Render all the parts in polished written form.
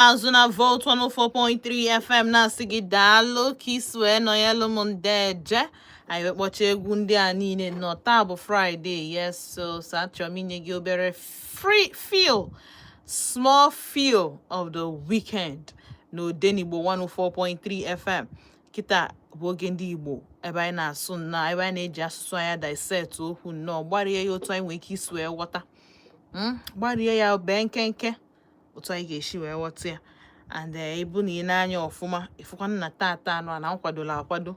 Azụ na Volt 104.3 FM na-asị gị daalụ ka isi wee nọnyelụ m. Ndeje anyị wee kpọchaa egwu ndị a niile nọ. Taa bụ Friday, yes. So achọrọ m inye gị obere free feel, small feel of the weekend na Odenigbo 104.3 FM. Kịta bụ oge ndị Igbo, ebe anyị na-asụ nnọọ, ebe anyị na-eji asụsụ anyị dissect okwu nnọọ, gbarie ya otu anyị nwee ike isi wee ghọta, gbarie ya bee nkenke otu anyị ga-esi wee ghọta ya. And ịbụ na ị na-anya ọfụma, ịfụkwana na tata anụ a na nkwadola akwado.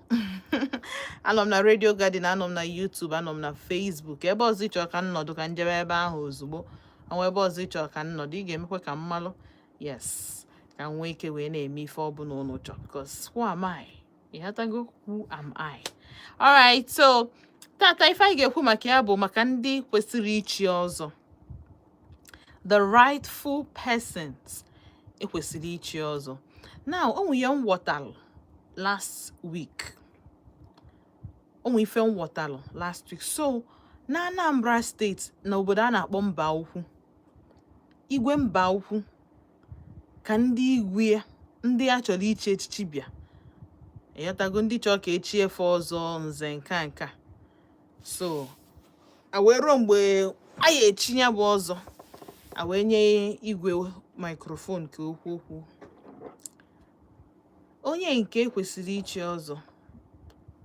Anọ m na Radio Garden, anọ m na YouTube, anọ m na Facebook. Ebe ọzọ ị chọrọ ka m nọdụ, ka m jebe ebe ahụ ozugbo. Ọnwa ebe ọzọ ị chọrọ ka m nọdụ, ị ga-emekwa ka m malụ, yes, ka m nwee ike wee na-eme ife ọbụla unu chọrọ, because who am I? Ịghọtago? Who am I? Alright, so tata ife anyị ga-ekwu maka ya bụ maka ndị kwesịrị ichi ọzọ, the rightful persons ekwesịrị ichi ọzọ. Now, o nwe ihe m ghọtalụ last week, o nwe ife m ghọtalụ last week. So na Anambra Steeti, na obodo a na-akpọ Mba Ukwu, igwe Mba Ukwu ka ndị igwe ya, ndị a chọrọ ichi echichi bịa. Ịghọtago? Ndị chọrọ ka echie efe ọzọ, nze nka nka. So a wee ruo mgbe a ya echi ya bụ ọzọ, a wee nye igwe microphone ka okwu okwu. Onye nke ekwesịrị ichi ọzọ,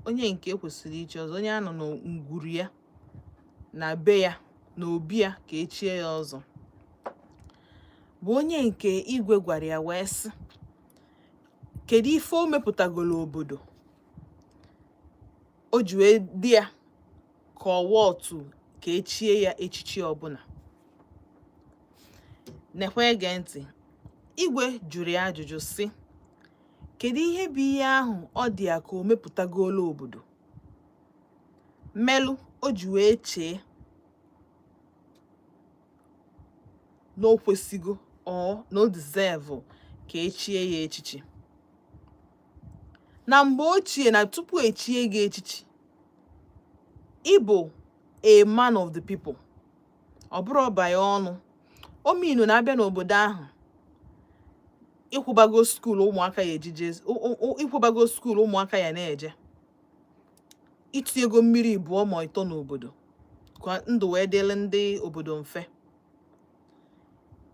onye nke ekwesịrị ichi ọzọ, onye a nọ n'ngwuru ya na be ya na obi ya ka echie ya ọzọ, bụ onye nke igwe gwara ya wee sị, kedu ife o mepụtagolo obodo o ji wee dị ya ka ọwa otu ka echie ya echichi ọbụla? Nekwa, ege ntị. Igwe jụrụ ya ajụjụ sị, kedu ihe bụ ihe ahụ ọ dị ya ka o mepụtagolo obodo melụ o ji wee chee na o kwesịgo ọ na o deserve ka echie ya echichi? Na mgbe ochie, na tupu echie gị echichi, ịbụ a man of the people, ọ bụrụ ọba ya ọnụ ominu na-abịa n'obodo ahụ, ịkwụbago school ụmụaka ya ejije, ịkwụbago school ụmụaka ya na-eje, itinyego mmiri bụọ ma ịtọ n'obodo ka ndụ wee dịrị ndị obodo mfe,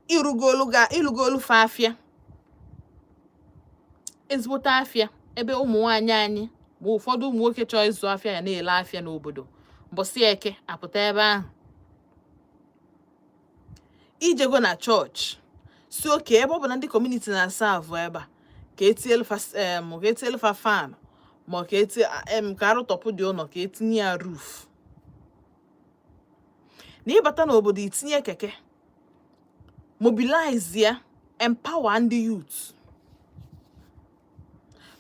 ịrụgolu ga ịrụgolu fa afịa, ezigbote afịa, ebe ụmụ nwaanyị anyị ma ụfọdụ ụmụ nwoke chọọ ịzụ afịa ya na-ele afịa n'obodo, mbọsị eke apụta ebe ahụ. Ijego na chọọchị si oke ebe ọ bụ na ndị community na-asa avụ ebe a, ka etielu fa ka etielu fa fan, ma ka eti ka arụtọpụ dị ụlọ, ka etinye ya roof. Na ịbata n'obodo, itinye keke, mobilize ya, empower ndị youth,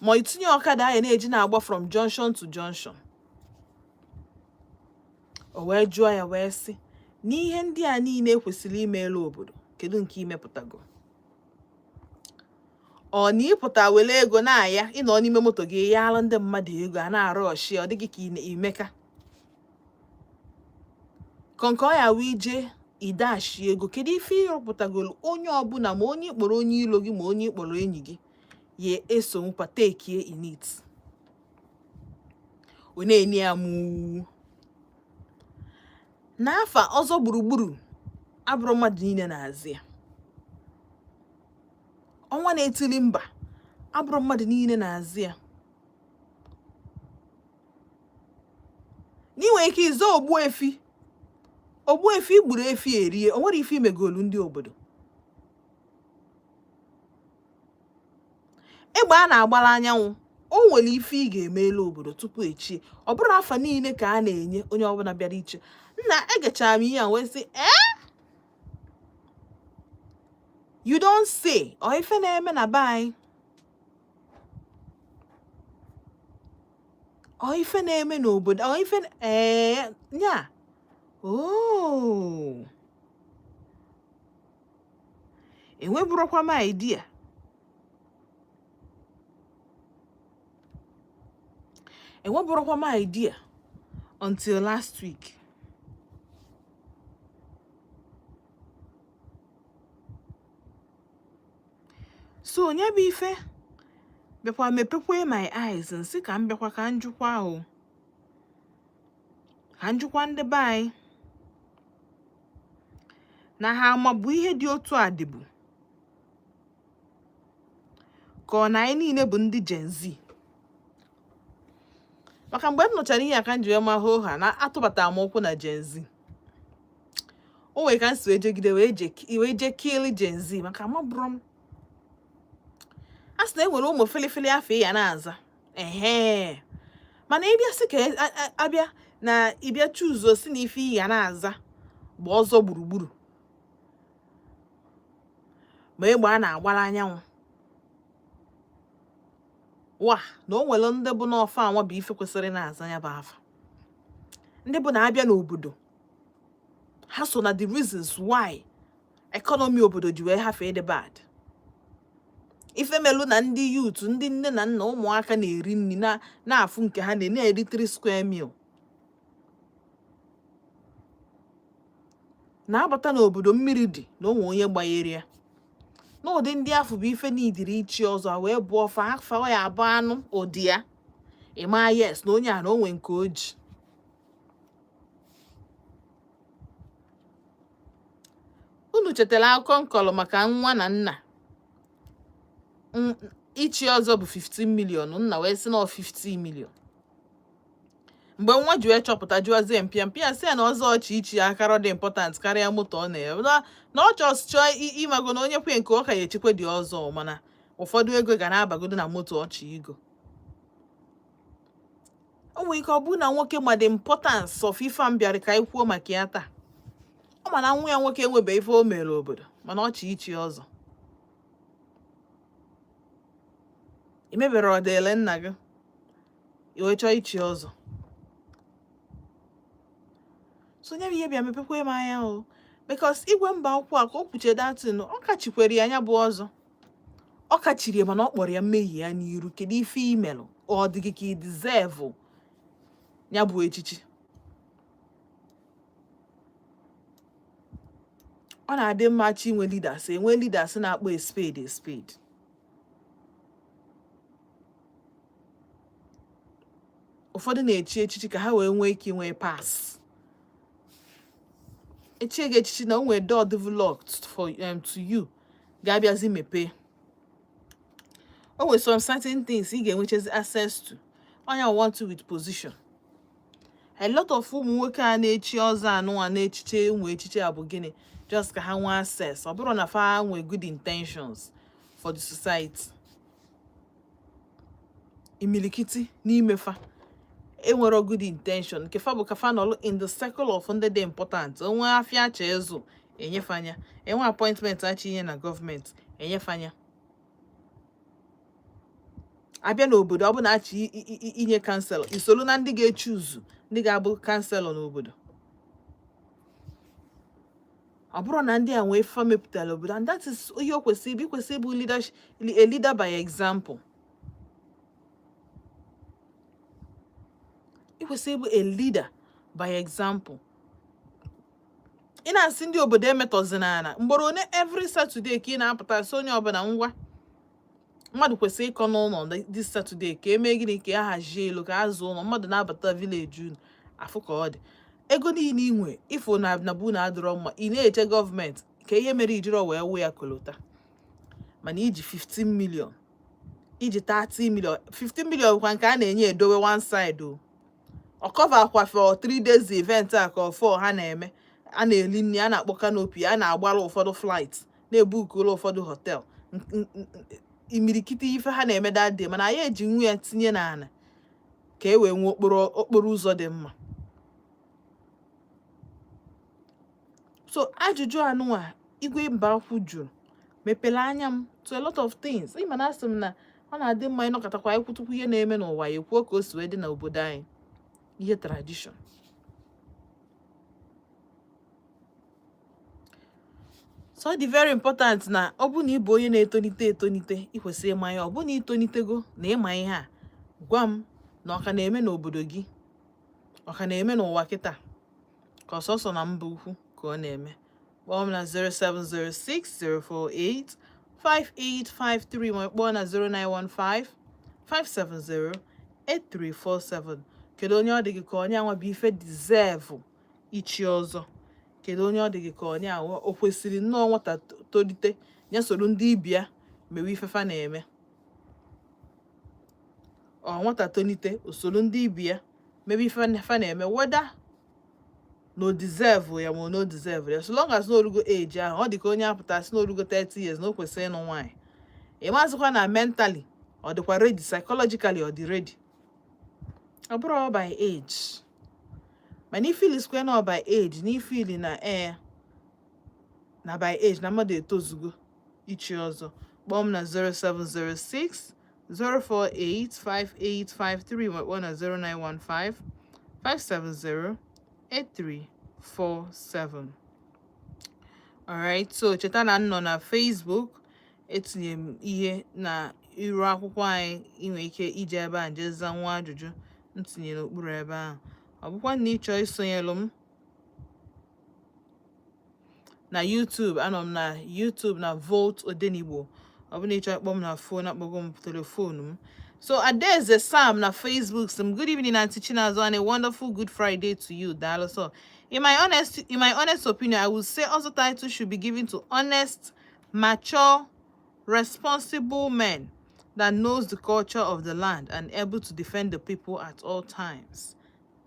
ma itinye ọkada anyị na-eji na-agba from junction to junction. O wee jụọ ya wee sị, n'ihe ndị a niile ekwesịrị imeela obodo, kedu nke imepụtago? Ọ na ịpụta were ego na-aya, ịnọ n'ime moto gị yaalụ ndị mmadụ ego a na-arụ ọshị, ọ dịghị ka ị na-emeka ka nke ọ ya wee ije idashi ego. Kedu ife ịrụpụtagolu onye ọbụla, ma onye ịkpọrọ onye ilo gị, ma onye ịkpọrọ enyi gị, ya esonwu partake in it? Ọ na-enye ya mụ n'afa ọzọ gburugburu abụrụ mmadụ niile na-azị ya. Ọnwa na-etili mba abụrụ mmadụ niile na-azị ya. Na ị nwere ike ịzọ ogbuefi, ogbuefi gburu efi erie, o nwere ife imegolu ndị obodo. Egbe a na-agbara anyanwụ, o nwere ife ị ga-emelu obodo tupu echie. Ọ bụrụ afa niile ka a na-enye onye ọbụla bịara iche. Nna, egechara m ihe a wee sị, ee, you don't say. Ọ ife na-eme na be anyị, ọ ife na-eme n'obodo, ọ ife ee nya. Oh, enweburokwa m idea, enweburokwa m idea until last week. So onye bụ ife bịakwa mepekwa my eyes, nsị ka m bịakwa ka m jụkwa o, ka m jụkwa ndị be anyị na ha amabụ ihe dị otu a dịbụ, ka ọ na anyị niile bụ ndị Gen Z. Maka mgbe m nụchara ihe a ka m ji wee ma hoo ha na atụbatara m ụkwụ na Gen Z. O nwere ka m si wee jegide wee jee kill Gen Z, maka amabụrụ m a sị na e nwere ụmụ filifili afọ ya na-aza ehe. Mana ịbịa sị ka abịa na ịbịa chuzuo si na ife ya na-aza bụ ọzọ gburugburu, ma egbe a na-agbara anyanwụ wa, na o nwere ndị bụ n'ọfa anwa bụ ife kwesịrị na-aza ya bụ afa. Ndị bụ na-abịa n'obodo ha so na the reasons why economy obodo ji wee hafe ịdị bad. Ife melu na ndị youth, ndị nne na nna ụmụaka na-eri nri na na-afụ nke ha na-eri 3 square meal, na-abata n'obodo mmiri dị na onwe onye gbanyere ya n'ụdị ndị afọ bụ ife n'idiri ichi ọzọ wee bụọ fa afa ya abụ anụ ụdị ya ịma yes na onye a na onwe nke o ji. Unu chetara akụkọ nkọlụ maka nwa na nna ichi ọzọ bụ 15 million, nna wee sị na ọ 50 million. Mgbe nwa ji wee chọpụta jụwazie mpịa mpịa sị ya na ọzọ ọchị ichi ya akara dị important karịa moto ọ na-ere, na ọ chọọ ịmago na onye kwe nke ọ ka ya echekwa dị ọzọ, mana ụfọdụ ego ga na-abagodo na moto ọchị igo. O nwere ike ọ bụrụ na nwoke ma the importance of ife a m bịara ka anyị kwuo maka ya taa. Ọ ma na nwa ya nwoke enwebe ife o mere obodo, mana ọchị ichi ọzọ i mebere ọdịle nna gị i wee chọọ ichi ọzọ. So nye m ihe bịa mepekwa m anya o, because igwe mba akwụkwọ a ka o kwuche datin ọ kachikwere ya anya bụ ọzọ ọ kachiri ya, mana ọ kpọrọ ya mmehie ya n'iru. Kedu ife imelụ ọ dị gị ka ị deserve ya bụ echichi? Ọ na-adị mma chi inwe leaders, enwe leaders na-akpọ a spade a spade. Ụfọdụ na-echi echichi ka ha wee nwee ike inwe pass. Echie gị echichi na o nwere door developed for to you ga-abịazi mepee. O nwere some certain things ị ga-enwechezi access to. Onye want to with position. A lot of ụmụ nwoke a na-echi ọzọ anụnwa na-echiche ụmụ echiche a bụ gịnị? Just ka ha nwee access. Ọ bụrụ na fa nwee good intentions for the society. Imilikiti n'ime fa enwero good intention nke fa bụ ka fa nọlụ in the circle of ndị dị important. Onwe afịa acha ezu enyefanya, enwe appointment acha inye na gọọmenti enyefanya. Abịa n'obodo ọ bụ na achị inye councillor, isolu na ndị ga-echuzu ndị ga-abụ councillor n'obodo. Ọ bụrụ na ndị a nwee ife mepụtara obodo, and that is ihe o kwesịrị ịbụ. Ikwesịrị ịbụ a leader by example. Ị kwesịrị ịbụ a leader by example. Ị na-asị ndị obodo emetọzina ala mgboro one every Saturday ka ị na-apụta sị onye ọbụla ngwa mmadụ kwesịrị ịkọ n'ụlọ this Saturday ka emee gịnị, ka a hazie elu ka a zụọ ụlọ. Mmadụ na-abata village unu afụ ka ọ dị ego niile ị nwe ifo na na bụ na adịrọ mma, ị na-eche gọọmenti ka ihe mere ijiro wee wụ ya kolota. Mana iji 15 million, iji 30 million, 15 million kwa nke a na-enye edowe one side o ọ cover kwa for 3 days event a ka ọ 4 ha na-eme, a na-eli nri, a na-akpọ canopy, a na-agbara ụfọdụ flight, na-ebukuru ụfọdụ hotel, imirikiti ife ha na-eme that day. Mana anyị eji nwu ya tinye n'ala ka e wee nwee okporo ụzọ dị mma. So ajụjụ anụnwa igwe mba akwụ jụrụ mepere anya m to a lot of things. Ịma na asị m na ọ na-adị mma ịnọkọtakwa ekwutukwu ihe na-eme n'ụwa ya ekwuo ka o si wee dị n'obodo anyị, ihe tradition. So ọ dị very important na ọ bụ na ị bụ onye na-etonite etonite, ị kwesịrị ịma ya. Ọ bụ na itonitego na ịma ihe a, gwa m na ọ ka na-eme n'obodo gị, ọ ka na-eme n'ụwa kịta, ka ọsọsọ na mba ukwu ka ọ na-eme. Kpọọ m na 0706 048 5853, ma kpọọ na 0915 570 8347. Kedu onye ọ dị gị ka onye anwa bụ ife deserve ichi ọzọ? Kedu onye ọ dị gị ka onye anwa o kwesịrị nnọọ nwata tolite ya soro ndị ibia mewe ifefa na-eme? Ọ nwata tolite, o soro ndị ibia mebe ife fa na-eme, whether na o deserve ya ma o no deserve ya, so long as na orugo age ahụ, ọ dị ka onye apụta sị na orugo 30 years na o kwesịrị ịnụ nwaanyị, ị mazịkwa na mentally ọ dịkwa ready, psychologically ọ dị ready. Ọ bụrụ by age, mana ifili square na by age, na ifili na ee, na by age na mmadụ etozugo ichi ọzọ, kpọọ m na 0706 048 5853, ma kpọọ na 0915 570 8347. Alright, so cheta na m nọ na Facebook, etinye m ihe na iru akwụkwọ anyị. Ị nwere ike ije ebe a nje zaa nwa ajụjụ m tinye n'okpuru ebe ahụ. Ọ bụkwa na ị chọọ isonyelụ m na YouTube, anọ m na YouTube na Volt Odenigbo. Ọ bụ na ị chọọ ịkpọ m na phone, akpọgo m telephone m. So Adaeze Sam na Facebook some good evening, Auntie Chinazo, and a wonderful Good Friday to you. Daalụ. So in my honest opinion, I would say also title should be given to honest, mature, responsible men that knows the culture of the land and able to defend the people at all times.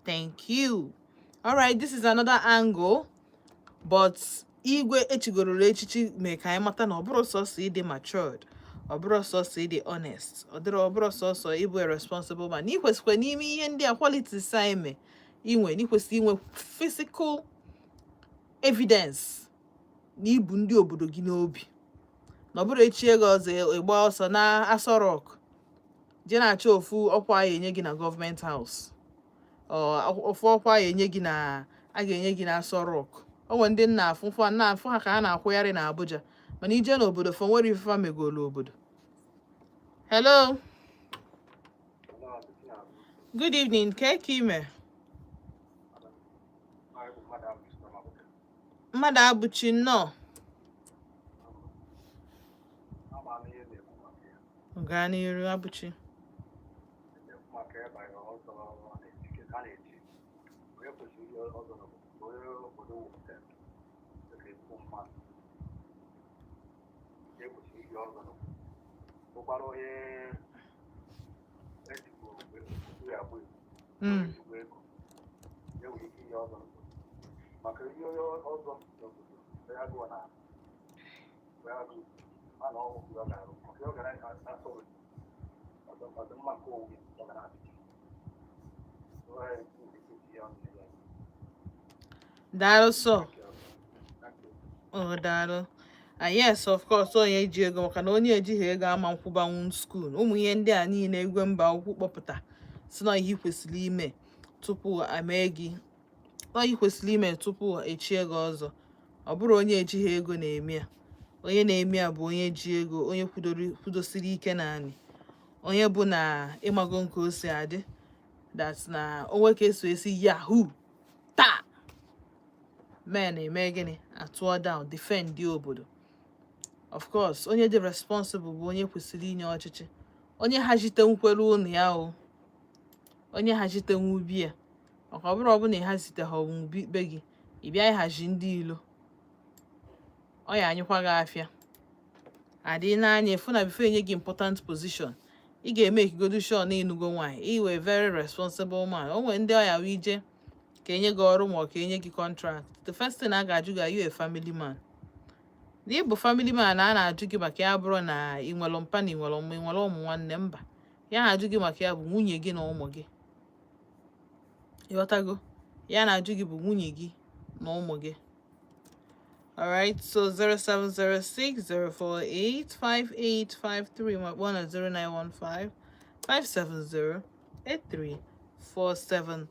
Thank you. All right, this is another angle, but igwe echigororo echichi mee ka anyị mata na ọ bụrụ sọsọ ịdị matured, ọ bụrụ sọsọ ịdị honest, ọ dịrị, ọ bụrụ sọsọ ịbụ a responsible man, na ikwesịkwa n'ime ihe ndị a qualities anyị mee inwe, na ikwesị inwe physical evidence na ibu ndị obodo gị n'obi, na ọ bụrụ echi ego ọzọ ịgba ọsọ na Aso Rock jee na-achọ ofu ọkwa a enye gị na Government House, ọ ofu ọkwa a enye gị na a ga-enye gị na Aso Rock. O nwere ndị nna afụ fụ nna afụ ha ka ha na-akwụgharị na Abuja, mana ije n'obodo fọ nwere ife fa megolu obodo. Hello, good evening. Ke ka ime? Mmadụ abụchi nnọọ. Gaa n'iru, abụchi. Maka ebe ọzọ a na-echi, onye kwesịrị ihe ọzọ n'obodo, onye obodo wepụtara dịka ezigbo mmadụ, onye kwesịrị ihe ọzọ n'obodo bụkwara onye ejikwa okwu ya agba ezigbo ego, e nwere ike ihe ọzọ n'obodo, maka ihe onye ọzọ n'obodo, onye agụụ na onye agụụ mana ọgwụ ọ ga-arụ, maka ọ gara asọrọ ọdịmma nke onwe ya, ọ ga na-adị. Daalụ sọ. Oh, daalụ. Ah, yes, of course, onye ji ego, maka na onye ejighị ego ama nkwụbanwu school. Ụmụ ihe ndị a niile egwe mba ukwu kpọpụta si na ihe ị kwesịrị ime tupu amee gị, na ihe ị kwesịrị ime tupu echie gị ọzọ. Ọ bụrụ onye ejighị ego na-eme ya, onye na-eme ya bụ onye ji ego, onye kwudoro kwudosiri ike naanị, onye bụ na ịmago nke o si adị, that na onwe ka eso esi yahoo taa men eme gịnị, atụọ down, defend dị obodo. Of course, onye dị responsible bụ onye kwesịrị inye ọchịchị, onye hazite nkwere ụlọ ya, o onye hazite ubi ya, maka ọ bụrụ ọbụna ị hazite ha ubi be gị, ị bịa ịhazi ndị ilo, ọ ya anyụkwa gị afịa adị n'anya. Efu na before enye gị important position, ị ga-eme ekigodu sure na ịnụgo nwaanyị, ị wee very responsible man. O nwere ndị ọya wee ije ka enye gị ọrụ ma ọ ka enye gị contract, the first thing a ga-ajụ gị, "Are you a family man?" Na ị bụ family man, a na-ajụ gị maka ya bụrụ na ị nwere mpa na ị nwere ụmụ, ị nwere ụmụ nwanne, mba, ya na-ajụ gị maka ya bụ nwunye gị na ụmụ gị. Ịghọtago? Ya na-ajụ gị bụ nwunye gị na ụmụ gị. Alright, so 0706 048 5853, ma kpọọ na 0915 570 8347.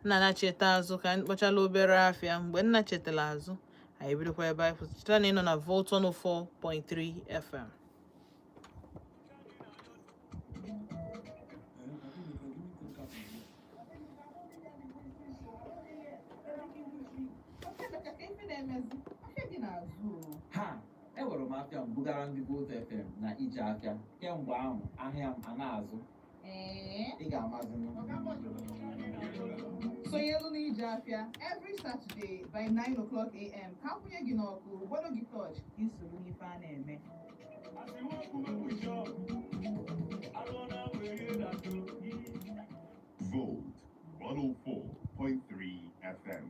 Nna na-cheta azụ ka anyị kpọchala obere afịa. Mgbe nna chetara azụ, anyị ebidokwa ebe anyị kwụsị. Cheta na ị nọ na Volt 104.3 FM. Ha. Ewere m afịa m bugara ndị Volt FM na ije afịa. Kemgbe ahụ, ahịa m a na-azụ. Ee. Ị ga-amazinụ. Sonyelu n'ije afịa every Saturday by 9 o'clock a.m. ka akwụnye gị n'ọkụ, gbado gị tọch ka isoro n'ife a na-eme. Volt 104.3 FM.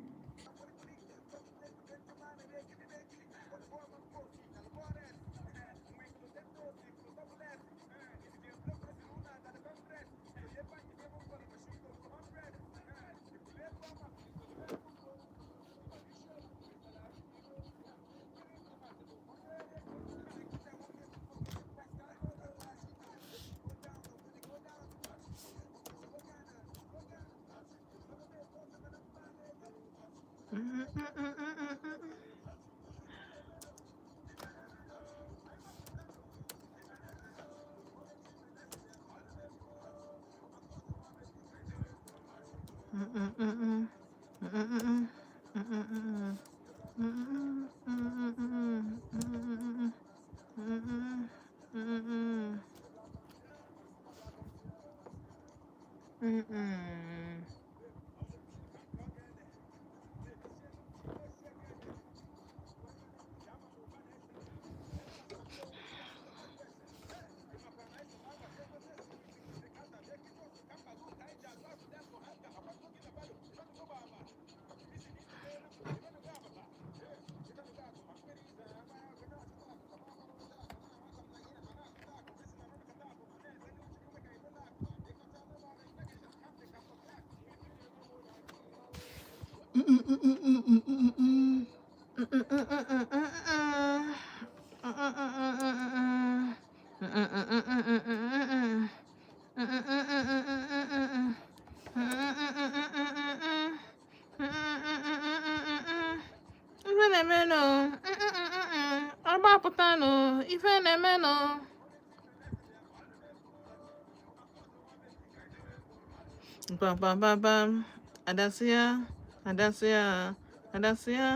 Ife na-emenụ, agbapụtanụ, ife na-emenụ. Bam bam bam bam. Adasịa, adasịa, adasịa.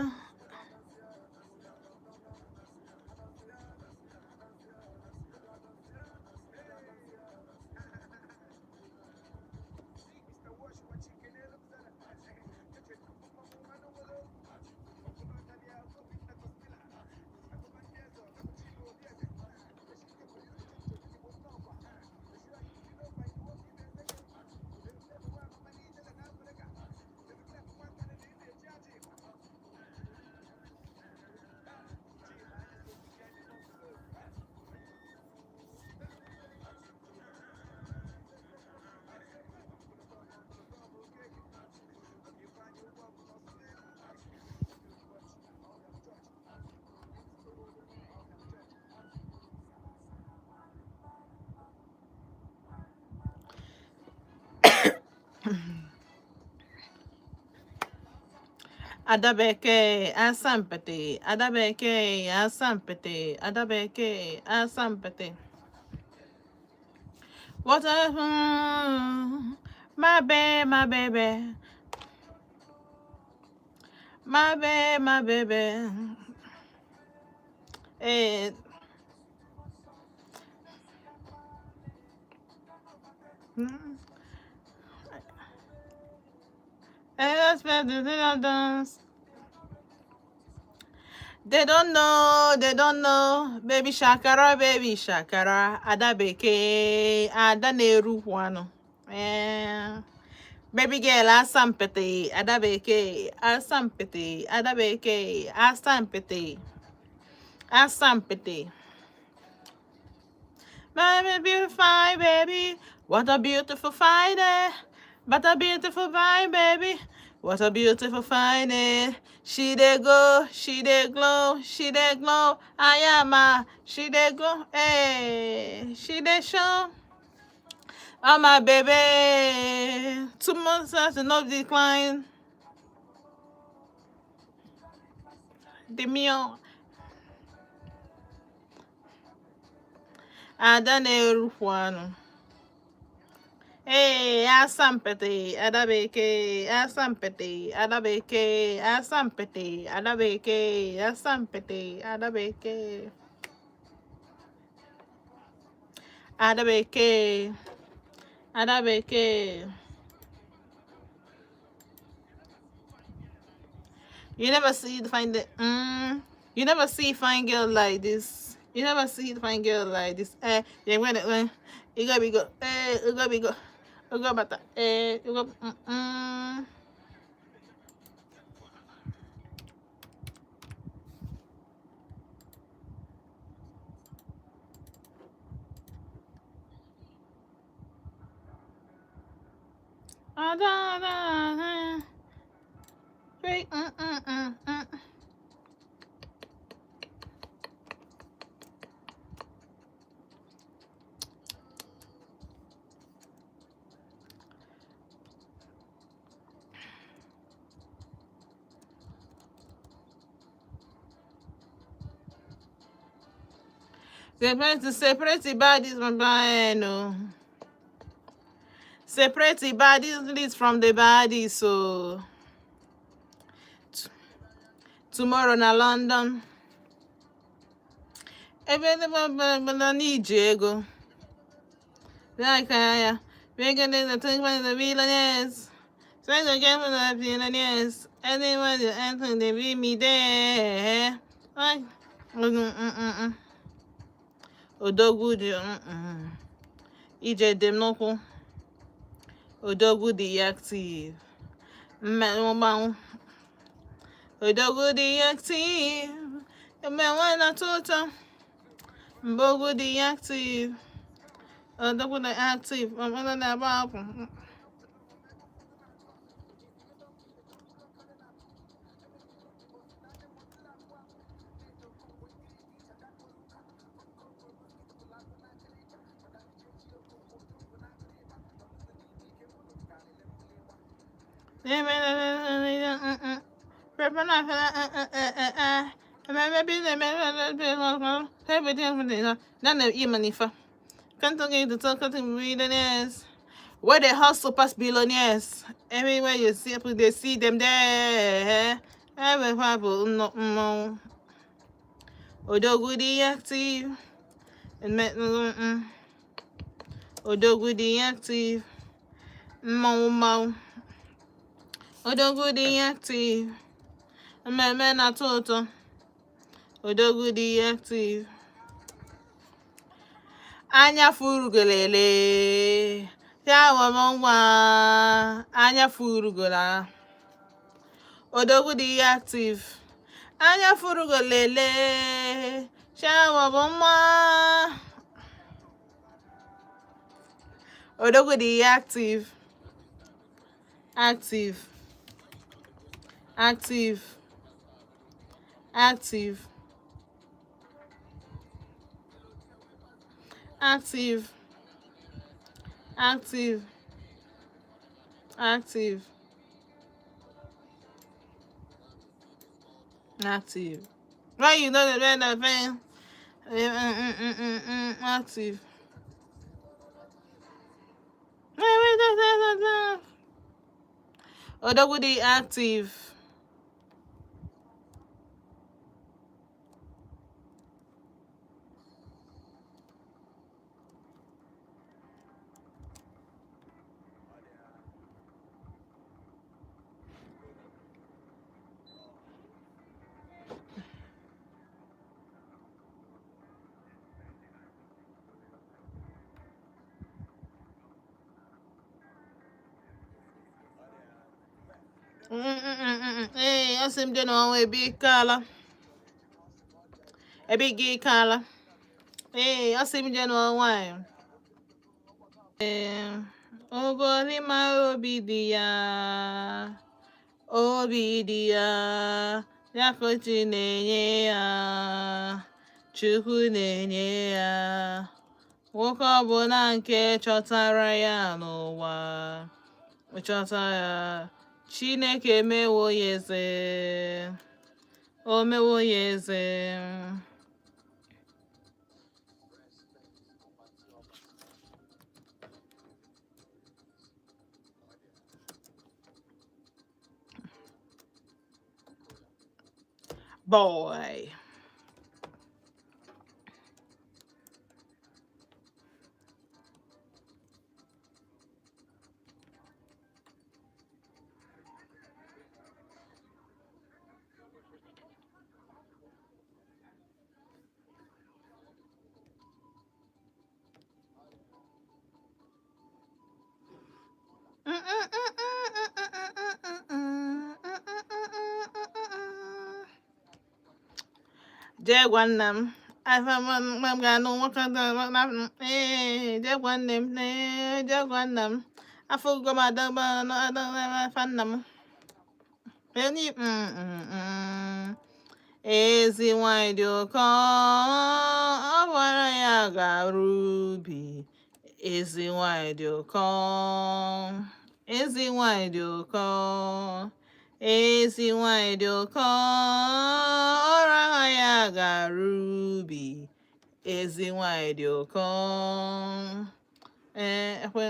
Adabeke asampete, adabeke asampete, adabeke asampete. What a my baby, my baby, my baby, my baby. Eh, eh, dance. They don't know, they don't know. Baby Shakara, baby Shakara, Ada Bekee, Ada na-erukwu anụ. Eh. Baby girl asampete, Ada Bekee, asampete, Ada Bekee, asampete, asampete. My beautiful fine baby, what a beautiful Friday, what a beautiful fine baby, what a beautiful Friday. She dey go, she dey glow, she dey glow. I am a, she dey go, hey, she dey show. Oh my baby, 2 months has no decline. The meal. Ada na-erukwu anụ. Ee, asampete, Ada Bekee, asampete, Ada Bekee, asampete, Ada Bekee, asampete, Ada Bekee. Ada bekee. Ada bekee. You never see the find the You never see fine girl like this. You never see the fine girl like this. Eh, yeah, when it when you go be go eh, you go be go, you go bata eh, you go mm. Ada ada ada. Wait. Separate the bodies from no. Separate the bodies from the body. So tomorrow na London. Ebe na n'iji ego. Like ya. We're gonna think about the billionaires. So I get for the billionaires. Anyone you enter they be me there. Like Odogwu dị ije dị m n'ụkwụ. Odogwu dị active. Mmanwụ. Odogwu dị active. Mmanwụ na-atọ ụtọ. Mbogwu dị active. Odogwu dị active. Mmanwụ na-agba akwụ. Where they hustle past billionaires. Everywhere you see people, they see them there. Every people no. Odogwu dị active. Odogwu dị active. Mmanwụ mmanwụ. Odogwu dị active. Mmemme na-atọ ụtọ. Odogwu dị active. Anya furugolele. Ya wọmọ nwa. Anya furugola. Odogwu dị active. Anya furugolele. Ya wọmọ nwa. Odogwu dị active. Active. Active. Active. Active. Active. Active. Active. Why you know the red thing? Active. Odogwu dị active. Ee, asị m dị n'ọnwa ebe ike ala. Ebe gị ike ala. Ee, asị m dị n'ọnwa anyị. Ee, ogolima obi dị ya. Obi dị ya. Ya ka chi na-enye ya. Chukwu na-enye ya. Nwoke ọbụla nke chọtara ya n'ụwa. Chọta ya. Chineke mewo ya eze. O mewo ya eze. Boy. Jee gwa nna m afa m ga-anụ nwoke ee, jee gwa nne m, ee, jee gwa nna m afọ ogugo m ada ada afa nna m. Eni Ezi nwanyị dị ụkọ, ọ gwara ya gara ubi. Ezi nwanyị dị ụkọ, ezi nwanyị dị ụkọ, ezi nwanyị dị ụkọ, ọrụ agha ya gara ubi. Ezi nwanyị dị ụkọ. Ee, ekwe.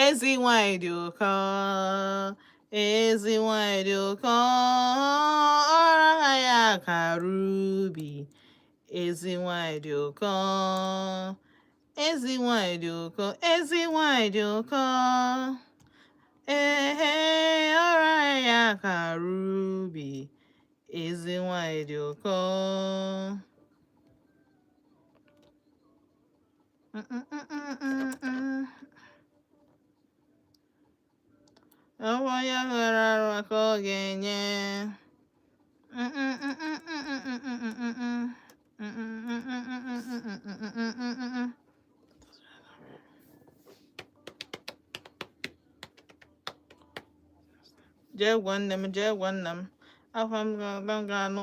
Ezi nwanyị dị ụkọ, ezi nwanyị dị ụkọ, ọrụ agha ya kara ubi. Ezi nwanyị dị ụkọ, ezi nwanyị dị ụkọ, ezi nwanyị dị ụkọ, ehe, ọrụ agha ya kara ubi. Ezi nwanyị dị ụkọ. Ọnwa ya nwere arụ ka ọ ga-enye. Jee gwa nne m, jee gwa nna m, akwa m ga-anụ.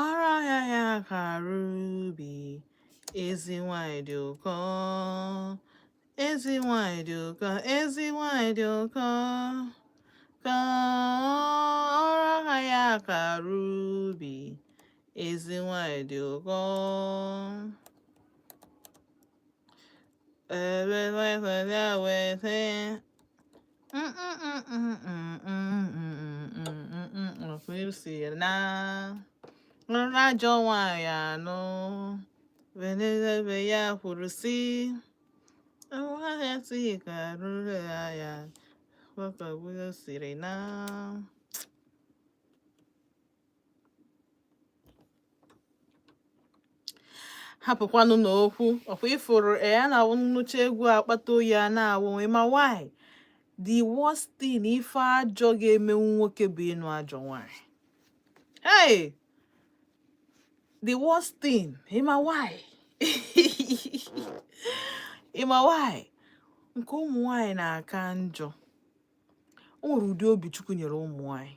Ọrụ ahịa ya kara ubi. Ezi nwanyị dị ụkọ, ezi nwanyị dị ụkọ, ezi nwanyị dị ụkọ, ka ọrụ ahịa ya kara ubi. Ezi nwanyị dị ụkọ. Ebe wete. Si na nrọ ajọ nwanyị anụ ebe ya kwuru si ahịa si ka ruru ya siri na hapụkwanụ n'okwu ọkwa ifuru ya na-awụ nnụcha egwu akpata oyi a na-awụ. Ma why the worst thing ife ajọ ga-emenwu nwoke bụ ịnụ ajọ nwanyị? Hey, the worst thing. Ịma why? Ịma why? Nke ụmụ nwanyị na-aka njọ. O nwere ụdị obi Chukwu nyere ụmụ nwanyị.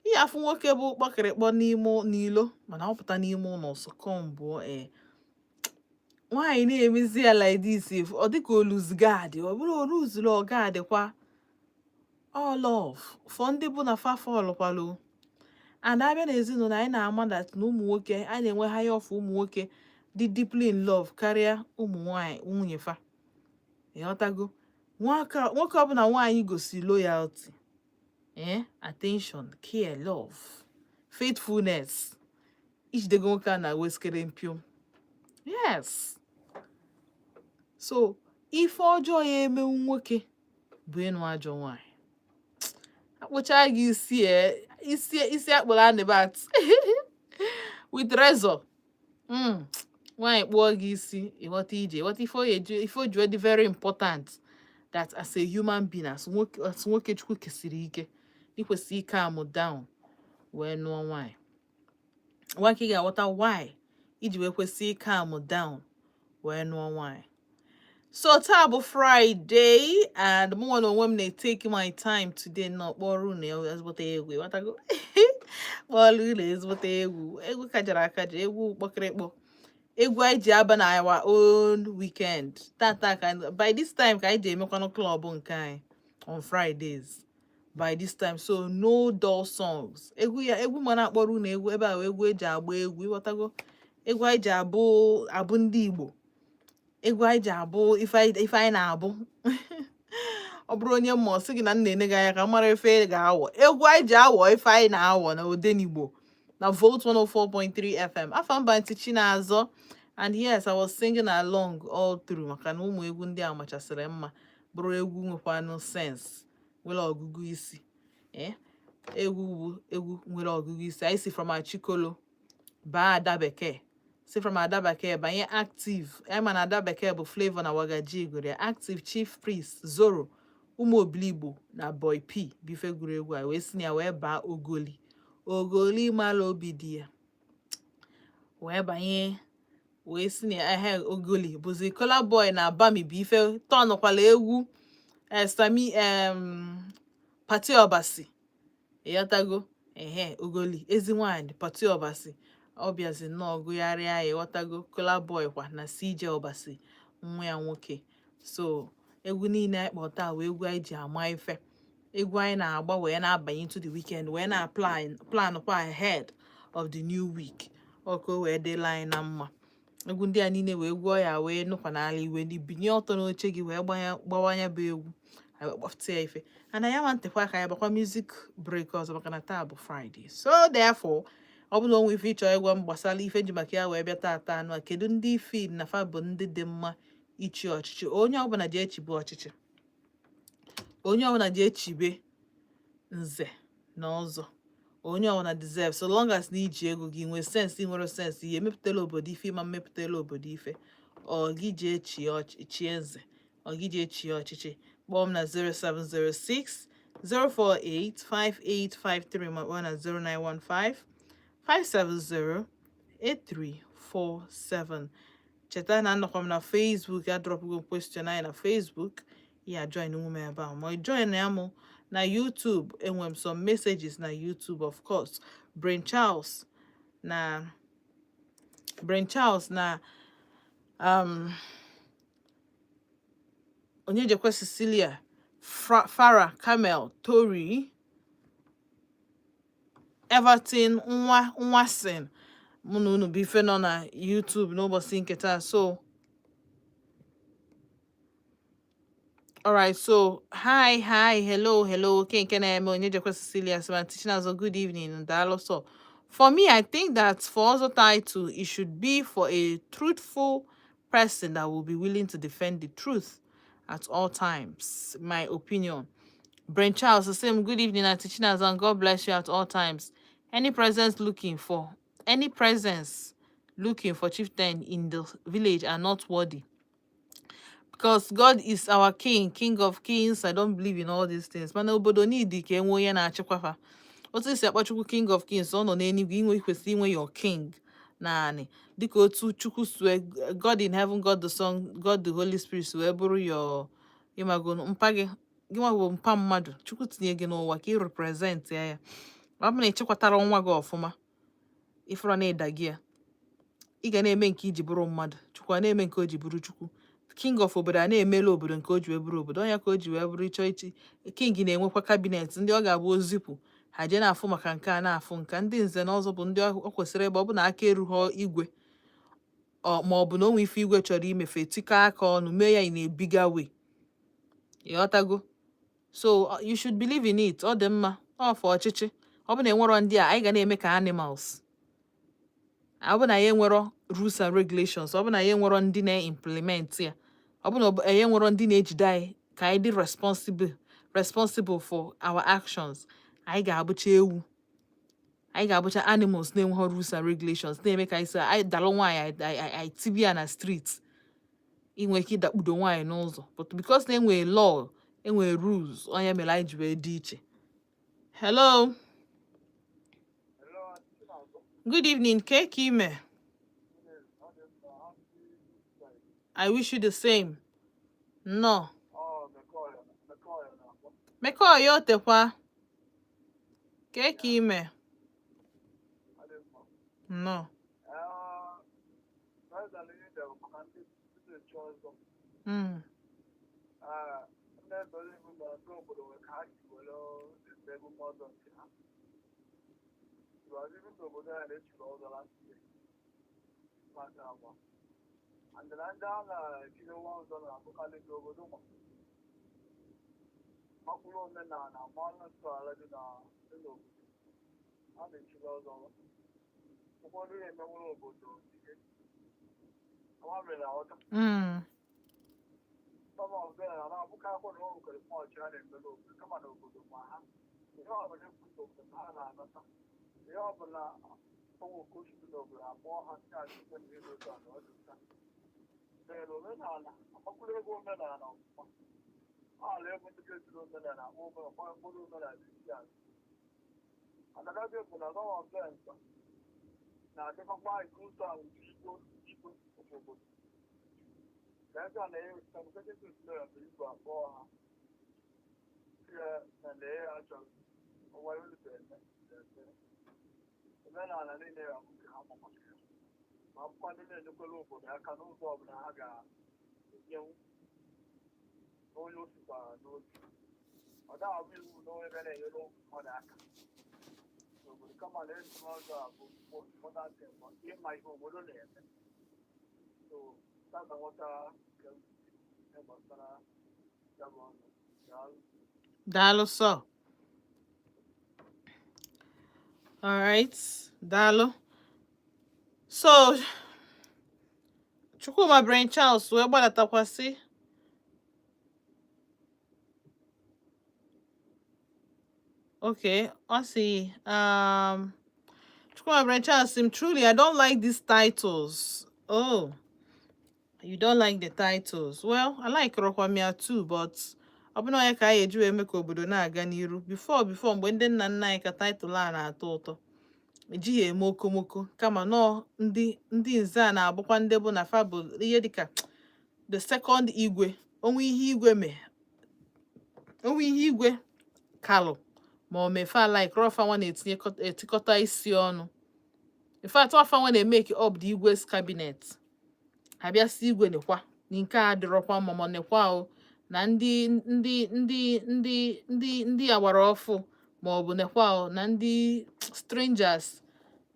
Ihe afụ nwoke bụ kpọkịrịkpọ n'ime n'ilo, mana ọ pụta n'ime ụlọ sọkọmbụọ. Ee, nwaanyị na-emezi ya like this, ọ dịka oluzgad, ọ bụrụ oluzuru ọgad kwa. All love for ndị bụ na fa fọlụkwalụ and abịa n'ezinụlọ anyị na-ama that na ụmụ nwoke anyị na-enwe higher of ụmụ nwoke dị deeply in love karịa ụmụ nwanyị nwunye fa. Ịghọtago? Nwoke ọbụla nwaanyị gosi loyalty, attention, care, love, faithfulness, ijidego nwoke a na-wesikere mpio. Yes, so ife ọjọọ ya emenwu nwoke bụ ịnụ ajọ nwaanyị. Akpụcha gị isi, isi isi akpụrụ anibat with razor. Nwaanyị kpụọ gị isi, ịghọta ije, ịghọta ife o eji ife o ji dị very important that as a human being, as nwoke Chukwu kesiri ike, ị kwesịrị calm down wee nụọ nwaanyị. Nwa ka ị ga-aghọta why iji wee kwesị calm down wee nụọ nwaanyị. So taa bụ Friday and mụ nwa na onwe m na-etake my time today nọ kpọrọ unu ezigbote egwu. Ịghọtago? Kpọrọ unu ezigbote egwu, egwu kajara akaja, egwu kpọkịrịkpọ, egwu anyị ji aba na our own weekend. Tata ka by this time ka anyị ji emekwanụ club nke anyị on Fridays by this time, so no dull songs. Egwu ya, egwu ma na-akpọrọ unu egwu ebe a bụ egwu eji agba egwu. Ịghọtago? Egwu anyị ji abụ abụ ndị Igbo, egwu anyị ji abụ ife anyị na-abụ. Ọ bụrụ onye mmụọ sị gị na m na-ene gị anya ka m mara ife ị ga-awọ. Egwu anyị ji awọ ife anyị na-awọ na Odenigbo na Volt 104.3 FM. Afa mba ntị Chinazọ. And yes, I was singing along all through maka na ụmụ egwu ndị a machasịrị mma, bụrụ egwu nwekwanụ sense, nwere ọgụgụ isi. Egwu bụ egwu nwere ọgụgụ isi. Anyị si from Achikolo baa Ada Bekee, si from Ada Bekee banye Active. Anyị ma na Ada Bekee bụ Flavour na Wagaji gụrụ ya. Active, Chief Priest, Zoro, ụmụ Obiligbo na Boy P bụ ife gụrụ egwu a, wee si na ya wee baa Ogoli, Ogoli mara obi dị ya, wee banye, wee si na ehe Ogoli bụzi Kola Boy na Bami bụ ife tọnụkwala egwu Sami Pati Obasi. Ịghọtago? Ehe, Ogoli ezi nwanyị Pati Obasi, ọ bịazi nnọọ gụgharịa ya. Ịghọtago? Kola Boy kwa na CJ Obasi nwa ya nwoke. So egwu niile anyị kpọ taa wee egwu anyị ji ama ife, egwu anyị na-agba wee na-abanye into the weekend, wee na-plan plan kwa ahead of the new week, ọ ka o wee dịla anyị na mma. Egwu ndị a niile wee gwuo ya wee nụkwa n'ala iwe binye ọtọ n'oche gị wee gbawanya bụ egwu anyị wee kpọpụta ya ife ana ya ma ntekwa aka ya gbakwa music break ọzọ, maka na taa bụ Friday. So therefore, ọ bụrụ na onwe ife ịchọ ịgwa m gbasara ife nji maka ya wee bịa taata anụ a, kedu ndị feel na fa bụ ndị dị mma ichi ọchịchị? Onye ọbụla ji echibe ọchịchị, onye ọbụla ji echibe nze na ọzọ, onye ọbụla deserve, so long as na iji ego gị nwee sense, nwere sense ihe emepụtala obodo ife, ịma mmepụtala obodo ife, ọ gị ji echi chie nze, ọ gị ji echi ọchịchị. Kpọọ m na 0706 048 5853, ma kpọọ na 0915 570 8347. Cheta na anọkwa m na Facebook. Adropụgo question anyị na Facebook ya, join m ebe a, ma ị join ya mụ na YouTube. Enwere m some messages na YouTube. Of course, Brain Charles na Brain Charles na Onyejekwe Cecilia, Farah Camel, Tori Everton, nwa nwasin mụ na unu bụ ife nọ na YouTube n'ụbọchị nke taa. So alright, so hi, hi, hello, hello. Okay, nke na-eme Onyejekwe Cecilia sị ma Chinazọ, good evening, daalụ. So for me, I think that for Ozo title, it should be for a truthful person that will be willing to defend the truth at all times. My opinion. Brain Charles, the same. Good evening, Auntie Chinazọ, and God bless you at all times. Any presence looking for chieftain in the village are not worthy. Because God is our king, king of kings. I don't believe in all these things. Mana obodo need ka enwe onye na-achịkwa fa. Otu esi akpọ Chukwu king of kings, ọ nọ n'eluigwe, inwe kwesịrị inwe your king naanị. Dịka otu Chukwu sue God in heaven, God the Son, God the Holy Spirit si wee bụrụ your, ịmago mpa gị, gị nwa bụ mpa mmadụ. Chukwu tinye gị n'ụwa ka ị represent ya ya. Ọ bụ na ịchịkwatara nwa gị ọfụma, ịfụrụ na ịda gị ya, ị ga na-eme nke iji bụrụ mmadụ, Chukwu a na-eme nke o ji bụrụ Chukwu. King of obodo a na-emelu obodo nke o ji wee bụrụ obodo ọnya, ka o ji wee bụrụ ịchọ ichi king na-enwekwa cabinet ndị ọ ga-abụ ozipụ ha jee na-afụ maka nke a na-afụ nka. Ndị nze na ọzọ bụ ndị ọ kwesịrị ebe ọ bụ na aka erughọ igwe ọ ma ọ bụ na o nwe ife igwe chọrọ imefe, tikọ aka ọnụ mee ya in a bigger way. Ịghọtago? So you should believe in it. Ọ dị mma ọ for ọchịchị. Ọ bụ na enwerọ ndị a, anyị ga na-eme ka animals. Ọ bụ na ya enwerọ rules and regulations, ọ bụ na ya enwerọ ndị na-implement ya, ọ bụ na ya enwerọ ndị na-ejide anyị ka anyị dị responsible for our actions, anyị ga-abụcha ewu, anyị ga-abụcha animals na-enweghị rules and regulations, na-eme ka anyị si anyị dalụ nwaanyị, anyị tibi ya na street. Inwe ike ịdakpudo nwaanyị n'ụzọ, but because na enwere law, enwere rules, onye mere anyị ji wee dị iche. Hello. Hello, Chinazọ. Good evening. Ke ka ime? Ọ dị mma, happy Friday. I wish you the same. Nnọọ. Ọ Mekoya, Mekoya na-akpọ. Mekọ ya otekwa. Ke ka ime? Ọ dị mma. Nnọọ. Ee, President ihe bụ maka ndị na-echi ọzọ. Ee, ndị ebere iwu na ndị obodo nwere ka ha si were eme emume ọzọ nke ha. Because even n'obodo anyị na-echiri ọzọ last year. Maka agba. And na ndị a na-echiri nwa ọzọ na-abụkarị ndị obodo ma. Makwụrụ omenala mara ntọala dị na dị n'obodo a na-echiri ọzọ. Ụfọdụ na-emenwere obodo ihe ama mere aghọta. Some of them na-abụkarịkwa na o nwekwara mọchị a na-eme n'obodo, kama na obodo ma ha ihe ọbụla ekwu n'obodo ha na-anata ihe ọbụla onwe ka o si dị n'obodo akpọọ ha ndị a na ihe dị otu a na ọ dị ụta. Ee, omenala amakwụrụ ego omenala ọfụma ala ego ndị ga-etiri omenala akpọ omenala mkpụrụ omenala isi ala. Another bụ na some of them na-adịkọkwa nke ụzọ ahụ igbo igbo obodo ka ebe a na-enye bụ igbo akpọọ ha ya na lee ya chọrọ ọnwa olu eme eme omenala niile ya bụ nke ha ma maka ya, ma akwụkwọ ndị na-enyekwara obodo aka n'ụzọ ọbụla ha ga-enyenwu n'onye o sikwara n'obi. Ọ da-abụ iwu na onye ga na-enyere mmadụ aka n'obodo, kama na ezi ọzọ a bụ important thing bụ ịma ihe obodo na-eme. So tata nweta nke ihe gbasara ya bụ ọnụ. Daalụ. Daalụ sọ. Alright, daalụ. So Chukwuma Brain Charles wee gbadatakwasị. Okay, ọ sị Chukwuma Brain Charles sị m, "Truly, I don't like these titles." Oh, you don't like the titles. Well, I like rọkwa m ya too, but ọ bụ na onye ka anyị eji wee mee ka obodo na-aga n'iru. Before mgbe ndị nna nna anyị ka title a na-atọ ụtọ, ejighị eme okomoko, kama nọọ ndị nze a na-abụkwa ndị bụ na fa bụ ihe dịka the second igwe. Onwe ihe igwe mee, onwe ihe igwe kalụ ma ọ mefe, like rọfa nwa na-etinye etikọta isi ọnụ. In fact, ọfa nwa na-emeke up the igwe's cabinet. Abịa si igwe, nekwa na nke a adịrọkwa mma, ma nekwa o na ndị agbara ọfụ, ma ọ bụ nekwa o na ndị strangers,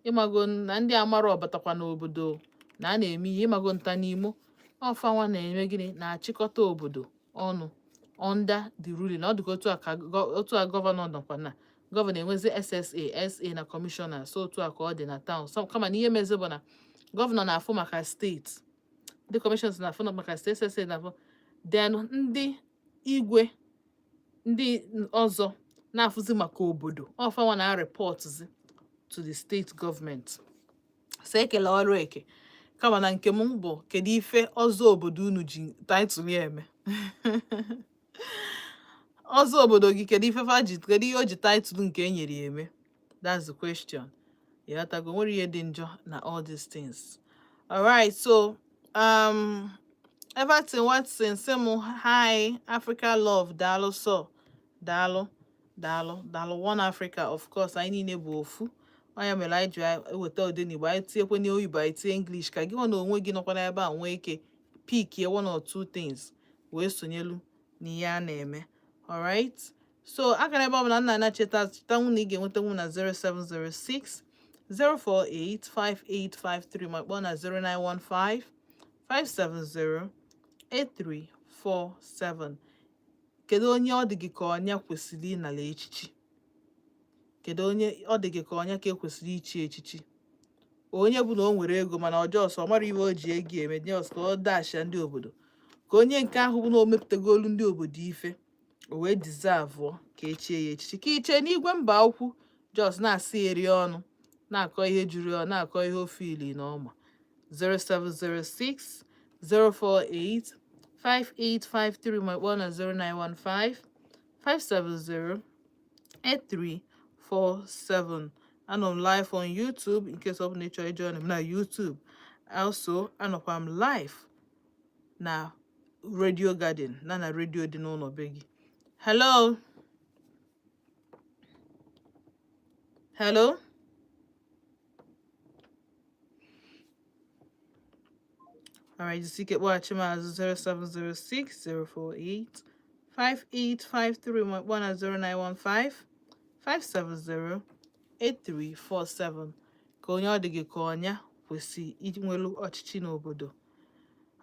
ịmago, na ndị amara ọbatakwa n'obodo na a na-eme ihe, ịmago, nta n'imo. Ọfa nwa na-eme gịnị? Na-achịkọta obodo ọnụ under the ruling. Ọ dịka otu a ka otu a governor nọkwa na governor enwezi SSA, SA na kọmishọna. So otu a ka ọ dị na town. So kama na ihe mezi bụ na governor na-afụ maka steeti, ndị commissioners na-afụ maka steeti, SSA na-afụ, then ndị igwe ndị ọzọ na-afụzi maka obodo. Ọfanwa na reportzi to the state government. So ekele ọrụ eke, kama na nke m bụ, kedu ife ọzọ obodo unu ji title ya eme? Ọzọ obodo gị, kedu ife fa ji, kedu ihe o ji title nke e nyere ya eme? That's the question. Ịghọtago? Nwere ihe dị njọ na all these things. Alright, so Everton Watson sị m, "Hi, Africa love." Daalụ so, daalụ, daalụ, daalụ. One Africa, of course. Anyị niile bụ ofu. Ọ ya mere anyị ji eweta Odenigbo, anyị tinyekwe n'oyibo, anyị tinye English, ka gị nwa na onwe gị nọkwa n'ebe a nwee ike pickie one or two things wee sonyelu n'ihe a na-eme. Alright, so akara ebe ọbụla nna na cheta chetanwu na ị ga-enwetanwu na 0706 048 5853, ma kpọọ na 0915 570 8347. Kedu onye ọ dị gị ka ọnya kwesịrị ịnala echichi? Kedu onye ọ dị gị ka ọnya ka ekwesịrị ichi echichi? Onye bụ na o nwere ego mana ọjọọ sọ ọ mara ihe o ji ego eme, just ka ọ dashia ndị obodo, ka onye nke ahụ bụ na o mepụtagolu ndị obodo ife, o wee deserve ka echie ya echichi, ka iche n'igwe mba ukwu just na-asị eri ọnụ, na-akọ ihe juru ya, na-akọ ihe ofe ili na ọma? 0706 048 5853, ma kpọọ na 0915 570 8347. Anọ m live on YouTube in case ọ bụla ị chọrọ ijoin m na YouTube. Also, anọkwa m live na Radio Garden na radio dị n'ụlọ be gị. Hello, hello. Alright, jisike kpọghachi m azụ 0706 048 5853, ma kpọọ na 0915 570 8347. Ka onye ọ dị gị ka ọnya kwesị inwelu ọchịchị n'obodo.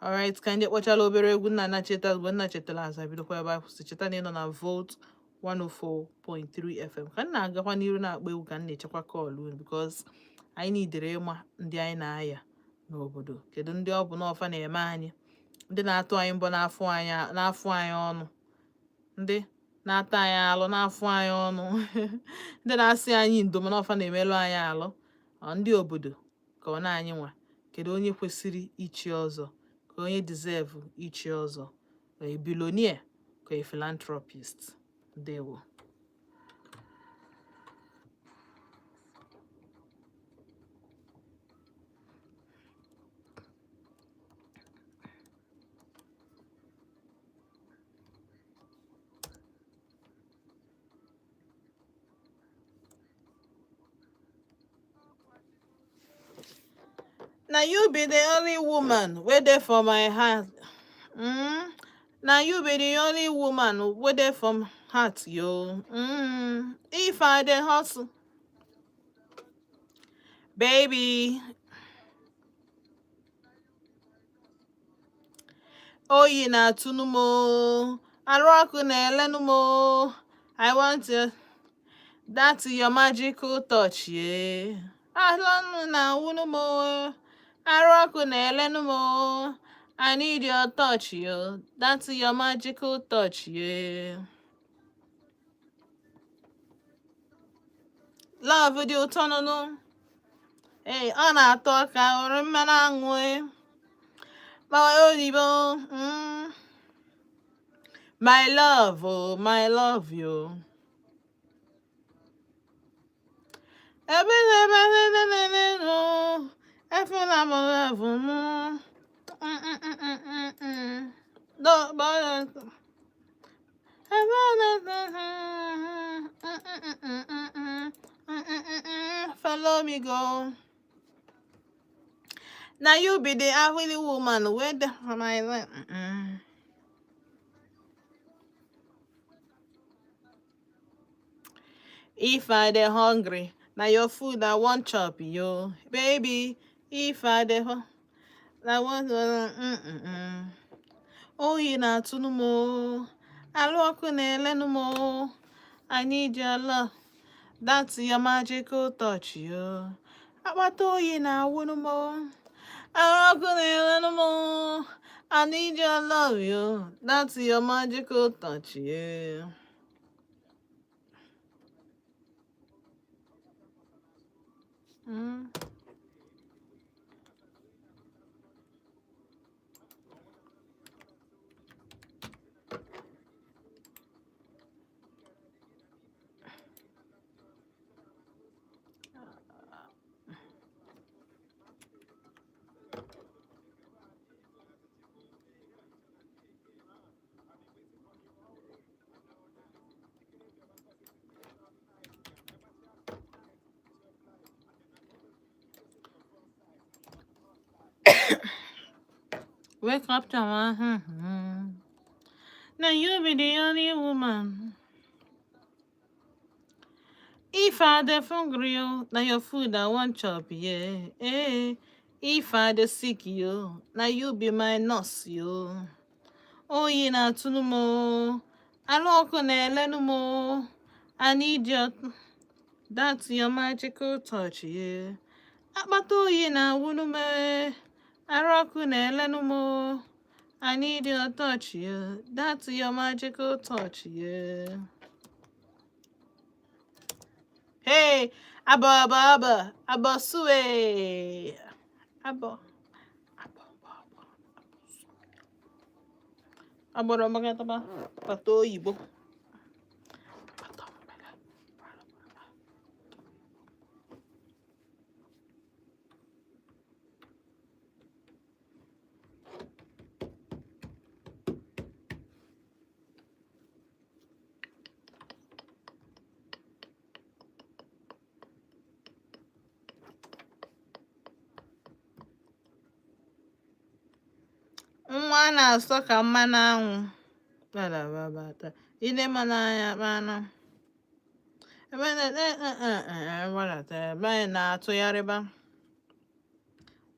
Alright, ka ndị kpọchala obere egwu nna na cheta. Mgbe nna chetara azụ, bidokwa ebe a kwụsị. Cheta na ị nọ na Volt. 104.3 FM. Ka m na-agakwa n'iru na-akpọ egwu, ka m na-echekwa call unu, because anyị nidere ịma ndị anyị na-aya n'obodo. Kedu ndị ọ bụ n'ọfa na-eme anyị, ndị na-atụ anyị mbọ n'afọ anyị, n'afọ anyị ọnụ, ndị na-ata anyị alụ n'afọ anyị ọnụ, ndị na-asị anyị ndo mana ọfa na-emelụ anyị alụ? Ọ ndị obodo ka ọ na anyị nwa? Kedu onye kwesịrị ichi ọzọ, ka onye deserve ichi ọzọ, a billionaire ka a philanthropist? Ndewo. Na you be the only woman wey dey for my heart. Na you be the only woman wey dey for my heart, yo. If I dey hustle, baby. Oyi na-atụnụ m o, arụ ọkụ na-elenụ m o. I want to, that's your magical touch, yeah. Alọnụ na-awụnụ m o, arụ ọkụ na-elenụ m o. I need your touch, yo. That's your magical touch, yeah. Love dị ụtọ nụnụ. Ee, ọ na-atọ ka ọrụ mmanụ aṅụ e. Gbawa oyibo. My love, oh, my love, yo. Ebe ebe ebe no. Efuna m love m. No, but follow me go. Now you be the only woman wey dey for my life. If I dey hungry, na your food I wan chop, yo. Baby, if I dey I want Oyi na-atụnụ m o, alụ ọkụ na-elenụ m o. I need your love. That's your magical touch, yo. Akpata oyi na-awụnụ m o, arụ ọkụ na-elenụ m o. I need your love, yo. That's your magical touch, yeah. Wake up to my Now you be the only woman. If I dey hungry, oh, na your food I wan chop, yeah. Eh. If I dey sick, yo, na you be my nurse, yo. Oyi na-atụnụ m o, alụ ọkụ na-elenụ m o. I need your, that's your magical touch, yeah. Akpata oyi na-awụnụ m, eh. Arụ ọkụ na-elenụ m o. I need your touch, yeah. That's your magical touch, yeah. Hey, aba aba aba aba sue. Aba aba aba aba. Agbọrọ makataba kpata oyibo. Kpata mgbada. Nwa na-asọ ka mmanụ anwụ. Badababata. Ile mmanụ anya kpanụ. Ebe na-gbadata ebe anyị na-atụgharịba.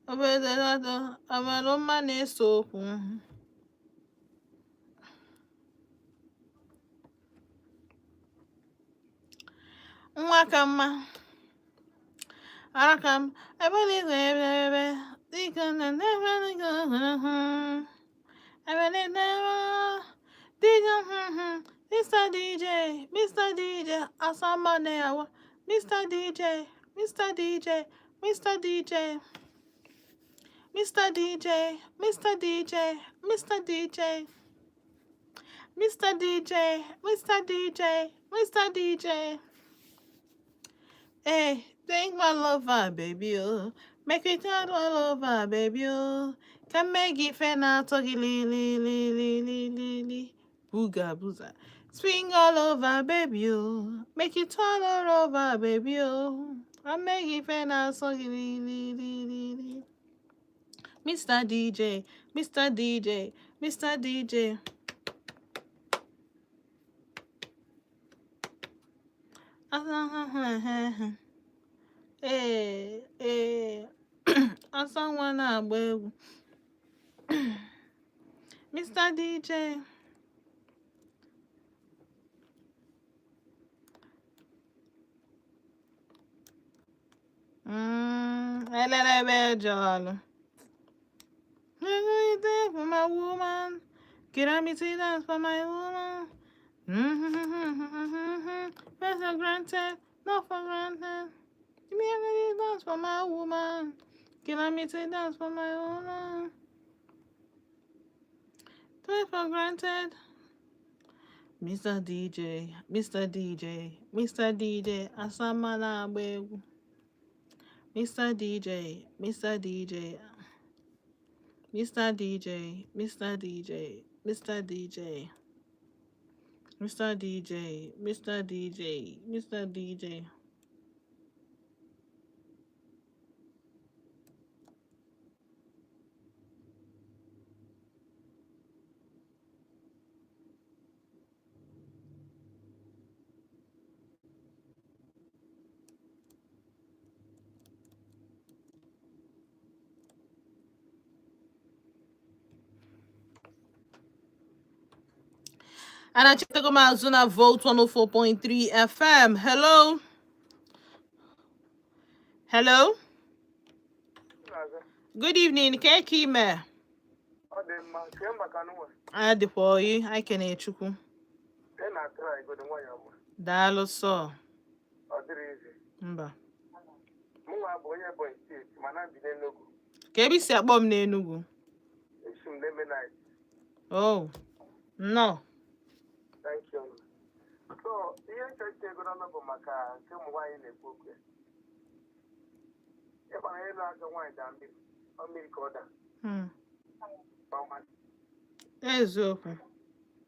Obodo amalụ mma na-ese okwu. Nwa ka mma. Ara ka m ebe ebe ebe dịka na ebe dịka ebe ebe dịka. Mr. DJ, Mr. DJ, asamba na-awa. Mr. DJ, Mr. DJ, Mr. DJ, Mr. DJ, Mr. DJ, Mr. DJ, Mr. DJ, Mr. DJ, Mr. DJ. Hey, thank my lover, baby, oh. Make it out all over, baby, oh. Can make it fair now, talkie li li li li li li li. Booga booza. Swing all over, baby, oh. Make it all over, baby, oh. I make it fair now, talkie li li li li li. Mr. DJ, Mr. DJ, Mr. DJ. Ee, ee, asa nwa na-agba egwu. Mr. DJ. Elelebe jọlụ. For my woman. Get me to dance for my woman. First for granted, not for granted. Give me a dance for my woman. Get me to dance for my woman. Take for granted. Mr. DJ, Mr. DJ, Mr. DJ, Asama na-agba egwu. Mr. DJ, Mr. DJ, Mr. DJ, Mr. DJ, Mr. DJ, Mr. DJ, Mr. DJ, Mr. DJ. And I check m azụ na Volt 104.3 FM. Hello? Hello? Good evening. Ka ka ime? Ọ dị mma, kee maka nwa. Adịkwa oyi, anyị kene Chukwu. Ị na-atụrụ igodo nwayọọ ma Daalụ sọ. ọ dịrị izi. Mba. Mụnwa bụ onye Ebonyi Steeti, mana bi n'Enugu. Ka ebe isi akpọ m n'Enugu? Esi m Lemonite. Oh, nnọọ. Thank you. So ihe nchọ itinye ego n'ọnụ bụ maka nke ụmụ nwaanyị na-ekwu okwu ya. Ịgbara elu ajọ nwaanyị daa mmiri, ọ mmiri ka ọ daa. Ọma. Eziokwu.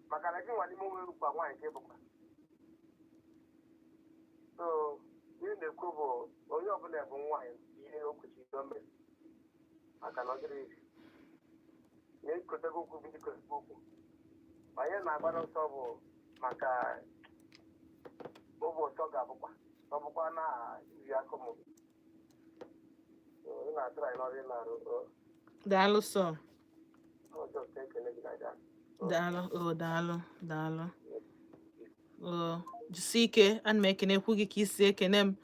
Maka na gị nwa n'ime onwe bụkwa nwaanyị ka ị bụkwa. So ihe na-ekwu bụ onye ọbụla bụ nwaanyị, ihe o kwesịrị ime maka na ọ dịrị izi. Na-ekotego okwu bụ ikotego okwu. Ma ihe na-agbara ọsọ bụ maka ụbọchị ọ ga-abụkwa ọ bụkwa na iri akụ m. Ị na-atụrụ anyị n'ọrụ ị na-arụ. Daalụ sọ. Ọjọọ ka ekele gị na-aja. Daalụ, oh, daalụ, daalụ. Oh, jisie ike, ana m ekenekwu gị ka isi ekene m.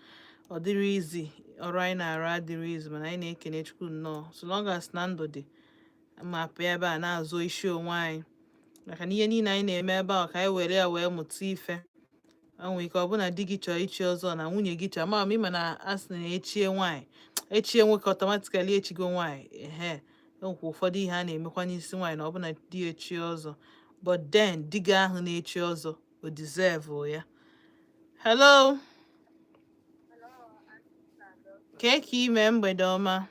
Ọ dịrị izi, ọrụ anyị na-arụ adịrị izi, mana anyị na-ekene Chukwu nnọọ. So long as na ndụ dị, ma pịa ebe a na-azụ isi onwe anyị. Maka na ihe niile anyị na-eme ebe a, ka anyị were ya wee mụta ife. O nwere ike ọ bụ na di gị chọrọ ichi ọzọ, na nwunye gị chọrọ, ama m ịma na a sị na echie nwaanyị, echie nwoke, automatically echigo nwaanyị. Ehe, enwekwa ụfọdụ ihe a na-emekwa n'isi nwaanyị na ọ bụ na di ya echie ọzọ, but then di gị ahụ na-echi ọzọ, o deserve ya. Hello, kee ka ime? Mgbede ọma.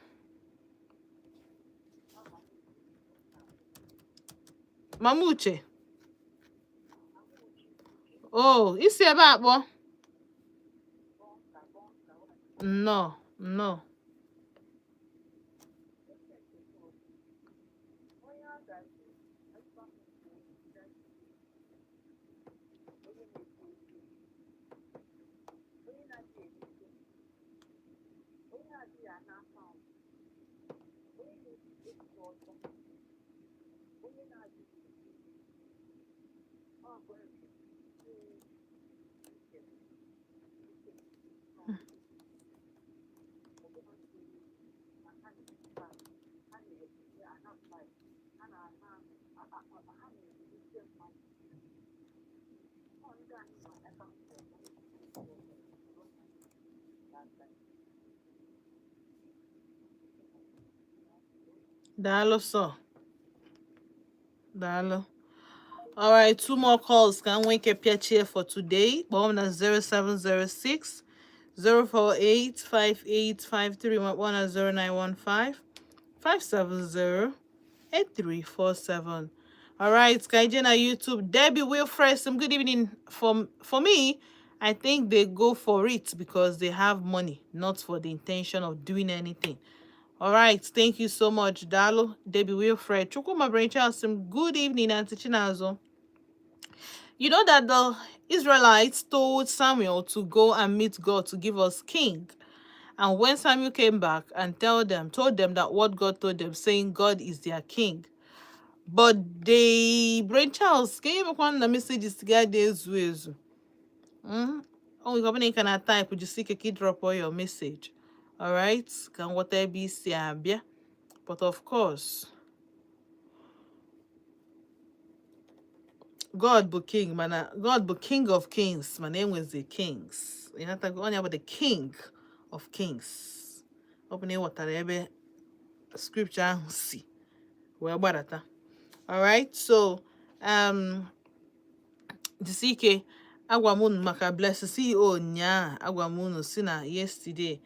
Mama Uche. Oh, isi ebe a kpọ? Nnọọ, nnọọ. Daalụ sọ. Daalụ. All right, two more calls. Ka m nwee ike pịachie for today. Kpọọ m na 0706 048 5853 ma kpọọ na 0915 570 8347. All right, ka anyị jee na YouTube. Debbie Wilfred, some good evening. For me, I think they go for it because they have money, not for the intention of doing anything. All right, thank you so much, Daalụ, Debbie Wilfred. Chukwuma Brain Charles, some good evening, Auntie Chinazo. You know that the Israelites told Samuel to go and meet God to give us king. And when Samuel came back and told them that what God told them, saying God is their king. But they, Brain Charles, can you make the messages together ezu ezu? Oh, you can type, would you see a drop all your message? All right, can what ebe isi abịa. But of course, God bụ king, mana God bụ king of kings, mana enwezi kings. Ịghọtago? Onye bụ the king of kings. Ọ bụ na ị ghọtara ebe scripture ahụ si wee gbadata. Alright, so jisi ike. Agwa m unu maka Bless CEO nyaa, agwa m unu si na yesterday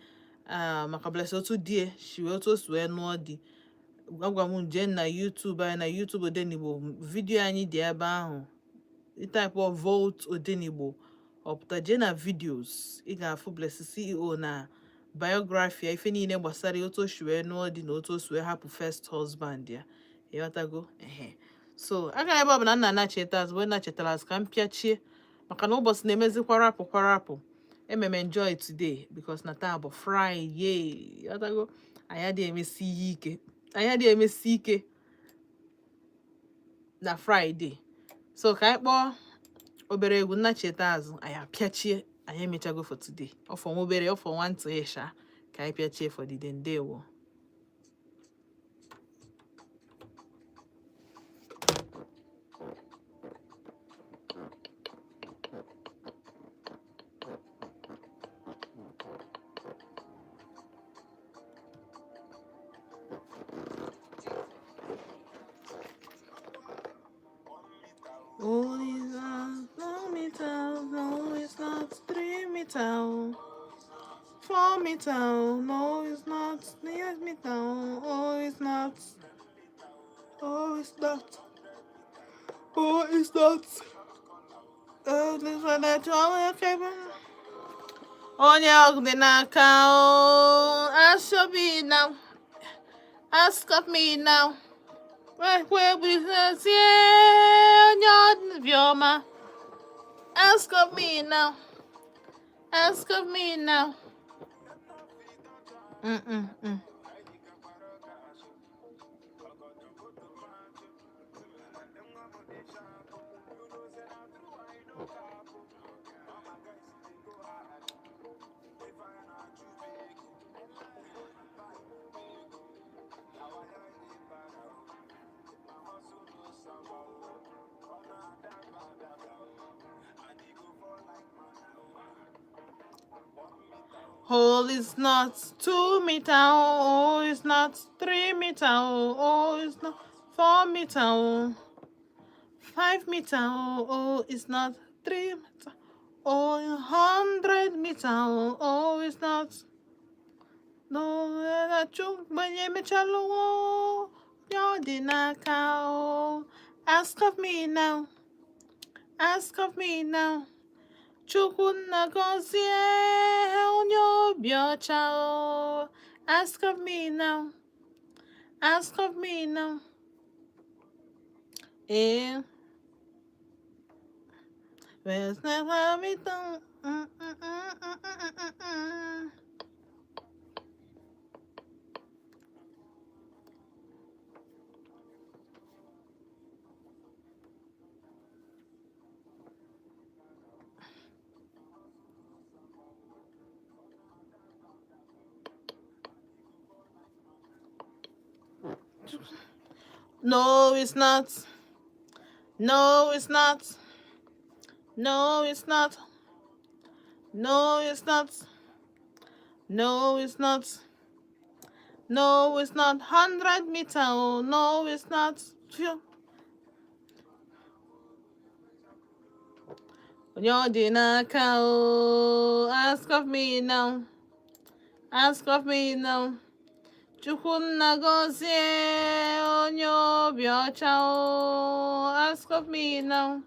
maka Bless otu die shi wee otu o si wee nụọ di. Agwa m unu jee na YouTube anyị, na YouTube Odenigbo, video anyị dị ebe ahụ. Ị type Volt Odenigbo, ọ pụta. Jee na videos, ị ga-afụ Bless CEO na biography ya, ife niile gbasara ya, otu o si wee nụọ di na otu o si wee hapụ first husband ya. Ịghọtago? Ehe, so agara ebe ọ bụla nna anacheta azụ, mgbe nna chetara azụ ka m pịachie, maka na ụbọchị na-emezi kwarapụ kwarapụ. Ememe enjoy today because na taa bụ Friday. Ịghọtago? Anyị adịghị emesi ihe ike, anyị adịghị emesi ike na Friday. So ka anyị kpọọ obere egwu, nnacheta azụ, anyị apịachie. Anyị emechago for today. Ọfọ nwa obere, ọfọ nwantị ịsha, ka anyị pịachie for the day. Ndewo. Oh, it's not 1 meter, no, it's not 3 meter, 4 meter, no, it's not 8 meter, oh, it's not, oh, it's not, oh, it's not. Oh, this one that you onye ọgụ dị n'aka o, ask of me now, ask of me now. Where we onye ọbịọma, ask of me now, ask of me now. Hole is not 2 meter, oh, it's not 3 meter, oh, it's not 4 meter, oh, 5 meter, oh, it's not 3 meter, oh, 100 meter, oh, it's not. No, mgbe emechala ọ dị n'aka o. Ask of me now, ask of me now. Chukwu nna gọzie onye obi ọcha o. Ask of me now, ask of me now. Eh. There's never me down. Mm. No, it's not. No, it's not. No, it's not. No, it's not. No, it's not. No, it's not. 100 meter. Oh, no, it's not. Phew. Onye ọ dị n'aka o, ask of me now. Ask of me now. Chukwunna gọzie onye obi ọcha o, ask of me now.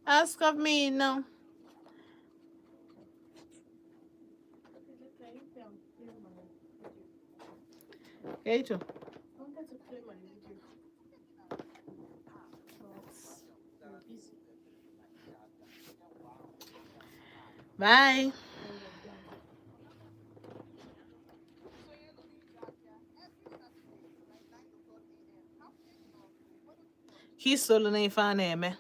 Ask of me now. Kecho. I wanted to play my video. But I'm busy. Bye. Ka i solu n'ife a na-eme.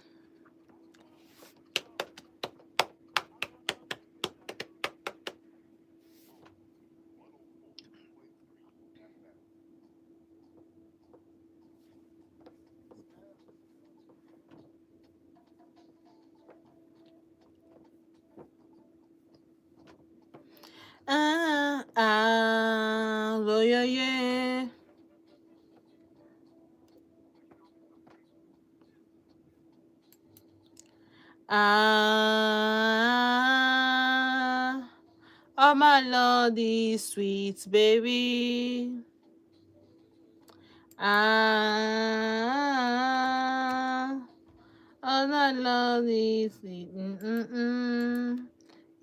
Ah, ah, oh, yeah. Ah, oh my Lord is sweet baby. Ah, oh my Lord is sweet.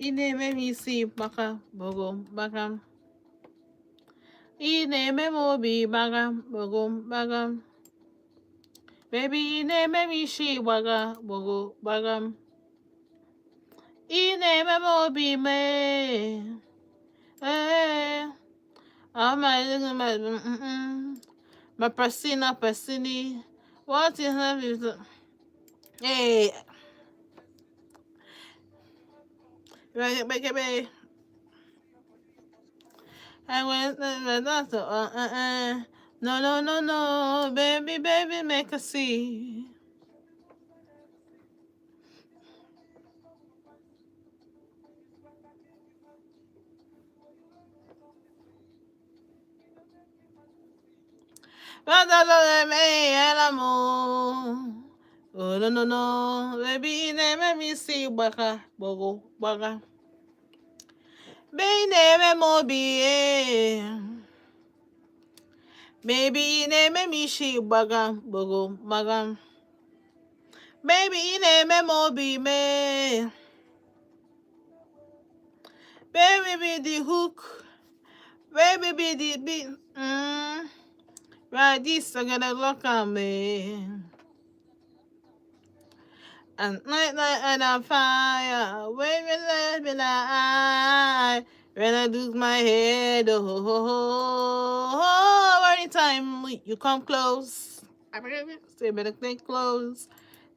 Ị na-eme m isi gbaka gbogo gbaka. Ị na-eme m obi gbaga gbogo gbaga. Baby, ị na-eme m isi gbaga gbogo gbaga. Ị na-eme m obi mee. Ee. Oh my, my, my persina, persini. What is love? Hey. I went no, no, no, no, baby, baby, make a see. Oh, no, no, no, baby, na-eme m isi gbaka gbogo gbaga. Baby, na-eme m obi eh. Baby, na-eme m isi gbaga gbogo gbaga. Baby, na-eme m obi mee. Baby, be the hook. Baby, be the beat. Right, this I'm gonna lock on me. And night, night, and I'm fire. When we let me lie. When I lose my head, oh, oh, oh, oh, anytime you come close, I say better think close.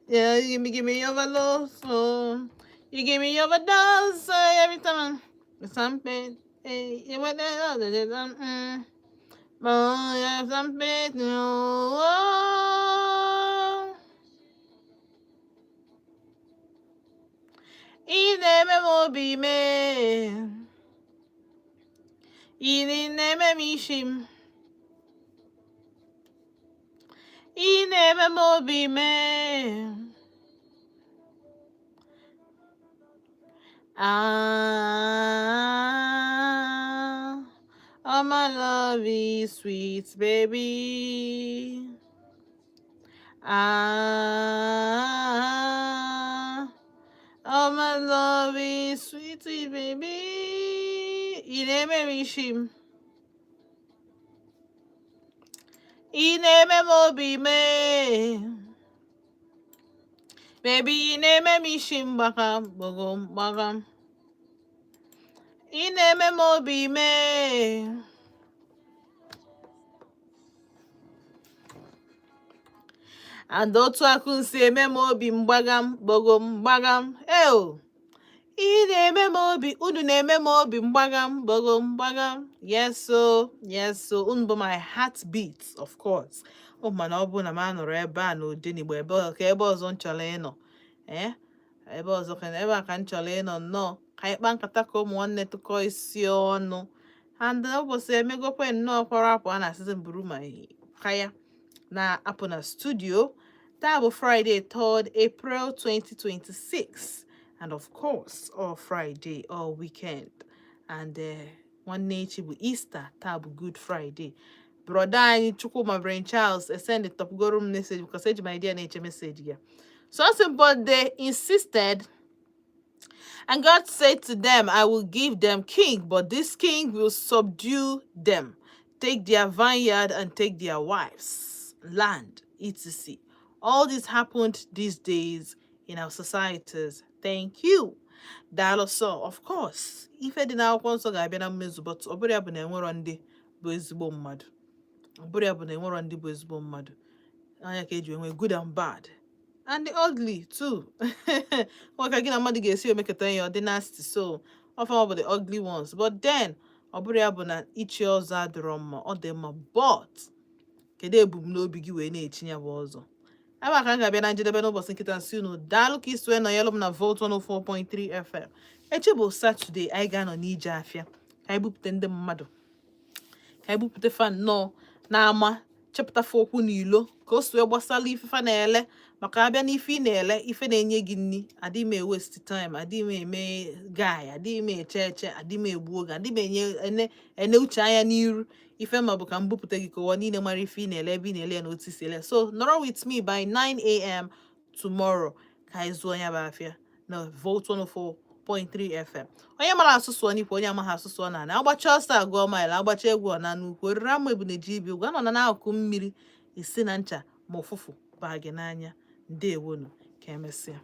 Yeah, you give me overdose. Oh, you give me overdose every time. Something, hey, you went there, oh, yeah, something, oh. Ị na-eme m obi mee. Ị na-eme m isi m. Ị na-eme m obi mee. Ah, oh my love is sweet, baby. Ah, oh my love is sweet, sweet baby. Ị na-eme m isi m. Ị na-eme m obi mee. Baby, ị na-eme m isi mgbaka gbogo mgbaga. Ị na-eme m obi mee. And otu akụ si eme m obi mgbaga m gbogo mgbaga m. Eo! Ị na-eme m obi, unu na-eme m obi mgbagam gbogo mgbagam. Yes o, yes o, unu bụ my heartbeat, of course. Ọ mana ọ bụ na m anọrọ ebe a n'Odenigbo, ebe ka ebe ọzọ m chọrọ ịnọ, ee, ebe ọzọ ka ebe a ka m chọrọ ịnọ nnọọ ka anyị kpaa nkata ka ụmụ nwanne tụkọ isi ọnụ. And ụbọchị emegokwe nnọọ kwara apụ a na-asịzi m buru ma kaya na-apụ na studio. Taa bụ Friday, 3rd April 2026, and of course all Friday, all weekend, and nwanne echi bụ Easter. Taa bụ Good Friday. Brother anyị Chukwuma Brain Charles esend tọpụgoro m message because eji m idea na-eche message ya. So ọ sị, "But they insisted, and God said to them, 'I will give them king, but this king will subdue them, take their vineyard and take their wives, land, etc. All this happened these days in our societies.'" Thank you. Daalụ so. Of course, ife dị n'akwụkwọ nsọ ga-abịa na mmezu, but ọ bụrụ ya bụ na enwero ndị bụ ezigbo mmadụ. Ọ bụrụ ya bụ na enwero ndị bụ ezigbo mmadụ. Anya ka eji enwe good and bad. And the ugly too. Nwa ka gị na mmadụ ga-esi emekọta ihe ọ dị nasty, so ọfa bụ the ugly ones. But then ọ bụrụ ya bụ na ichi ọzọ adịrọ mma, ọ dị mma, but kedu ebumnobi gị wee na-echi ya bụ ọzọ? Ebe a ka m ga-abịa na njedebe n'ụbọchị nkịta. Nsị unu daalụ ka isi wee nọnyelụ m na Volt 104.3 FM. Echi bụ Saturday, anyị ga-anọ n'ije afịa ka anyị bupute ndị mmadụ, ka anyị bupute fa nnọọ n'ama, chepụta fa okwu n'ilo ka o si wee gbasala ife fa na-ele, maka abịa n'ife ị na-ele, ife na-enye gị nni. Adịghị m e-waste time, adịghị m eme guy, adịghị m eche eche, adịghị m egbu oge, adịghị m enye ene ene uche anya n'iru ife ma bụ ka m bupụta gị ka ụwa niile mara ife ị na-ele, ebe ị na-ele ya na otu isi ele. So nọrọ with me by 9 a.m. tomorrow ka anyị zụọ ya bụ afịa na Volt 104.3 FM. Onye mara asụsụ n'ikwu, onye amaghị asụsụ ọ na-ana agbacha ọsọ agụọ mile, agbacha egwu ọ na n'ukwu oriri ama ebuneji ibi ụgwọ anọ na n'akụkụ mmiri isi na ncha ma ụfụfụ baa gị n'anya. Ndewonu, ka emesịa.